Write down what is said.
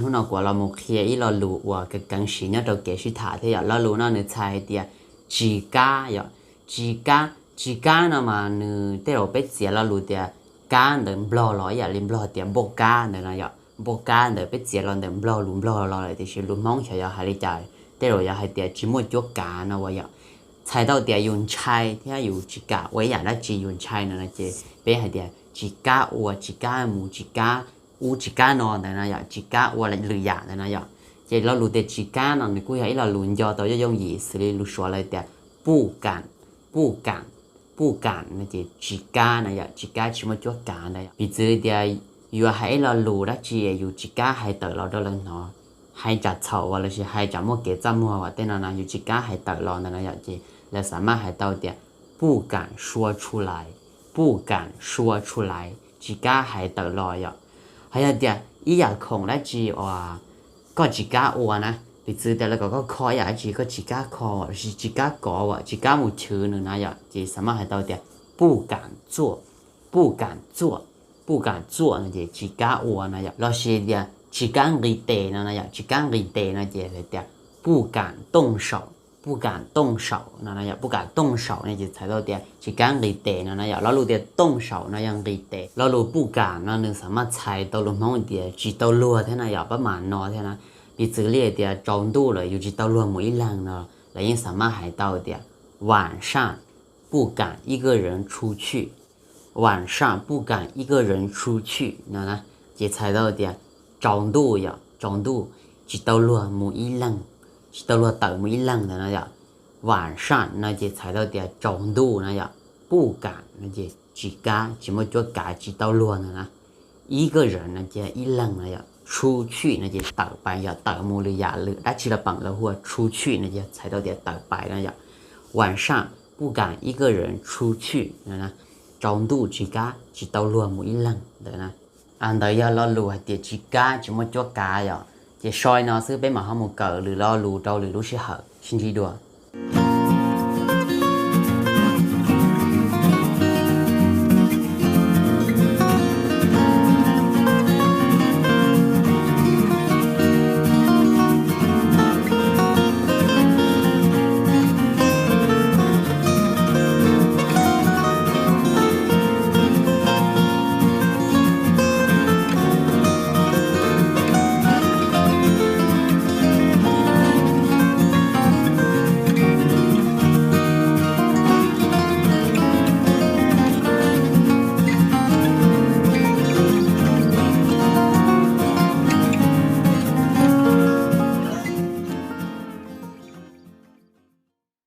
Hnub no kuv los mus qhia ib lo lus uas keev keev siv nyob rau kev sib tham thiab yom. Lo lus no nws txhais hais tias tsis kab yom. Tsis kab, tsis kab no mas nws tej zaum peb txiav lo lus tias kab ntawm Nplog los ib yam li Nplog tias npauj kab ntawd no yom. Npauj kab ntawd peb txiav los ntawm Nplog lus Nplog los lawm, tiam sis lus Hmoob xyov yog hais li cas, tej zaum yog hais tias tsis muaj cuab kav no uas yog txhais tau tias yus ntshai thiab yus tsis kam ua ib yam dab tsi yus ntshai no no ces peb hais tias tsis kab ua, tsis kab mus, tsis kab ub tsis kab no ntawd no yom, tsis kab ua lwm yam ntawd no yom. Ces lo lus tias tsis kab no nws kuj yog ib lo lus nco tau yooj yooj yim xws li lus Suav lawv tias puj kam, puj kam, puj kam no ces tsis kab no yom, tsis kab tsis muaj cuab kav ntawd yom. Piv txwv tias yuav hais ib lo lus dab tsi yus tsis kab hais tawm los rau lawv hnov, hais tsam txhaum uas lossis hais tsam muaj kev txaj muag uas tej no no yus tsis kab hais tawm los ntawd no yom, ces lawv xam maj hais tau tias puj kam sua tshu lais, puj kam sua tshu lais, tsis kab hais tawm los yom. Hos yog tias ib yam khoom dab tsi uas koj tsis kab ua na, piv txwv tias lawv kom koj kho ib yam dab tsi koj tsis kab kho lossis tsis kab kov uas tsis kab mus chwv nws na yom, ces xam maj hais tau tias puj kam txuaj, puj kam txuaj, puj kam txuaj no ces tsis kab ua no yom. Lossis tias tsis kab nqis tes no no yom, tsis kab nqis tes no ces lawv tias puj kam tooj saum, puj kam tooj saum no no yom. Puj kam tooj saum no ces txhais tau tias tsis kab nqis tes no no yom. Lo lus tias tooj saum no yog nqis tes. Lo lus puj kam no nws xam maj txhais tau lus Hmoob tias tsis tau luag thiab no yom, pab mam no thiab na. Piv txwv li tias tsaus ntuj lawm yus tsis tau luag mus ib leeg no, lawv yeej xam maj hais tau tias 晚上不敢一个人出去, 晚上不敢一个人出去 no na, ces txhais tau tias tsaus ntuj yom, tsaus ntuj tsis tau luag mus ib leeg, tsis tau luag tawm mus ib leeg ntawd no yom. 晚上 no ces txhais tau tias tsaus ntuj no yom. 不敢 no ces tsis kab, tsis muaj cuab kav, tsis tau luag ntawd na. 一个人 no ces ib leeg no yom. 出去 no ces tawm pais yom, tawm mus lwm yam lwm dab tsi los pam lawv hu ua 出去 no ces txhais tau tias tawm pais no yom. 晚上不敢一个人出去 no, tsaus ntuj tsis kab, tsis tau luag mus ib leeg ntawd na. Ntawd yog lo lus hais tias tsis kab, tsis muaj cuab kav yom. Ces so li no xwb peb mam ho mus kawm lwm lo lus rau lwm lub sij hawm, sib ntsib dua.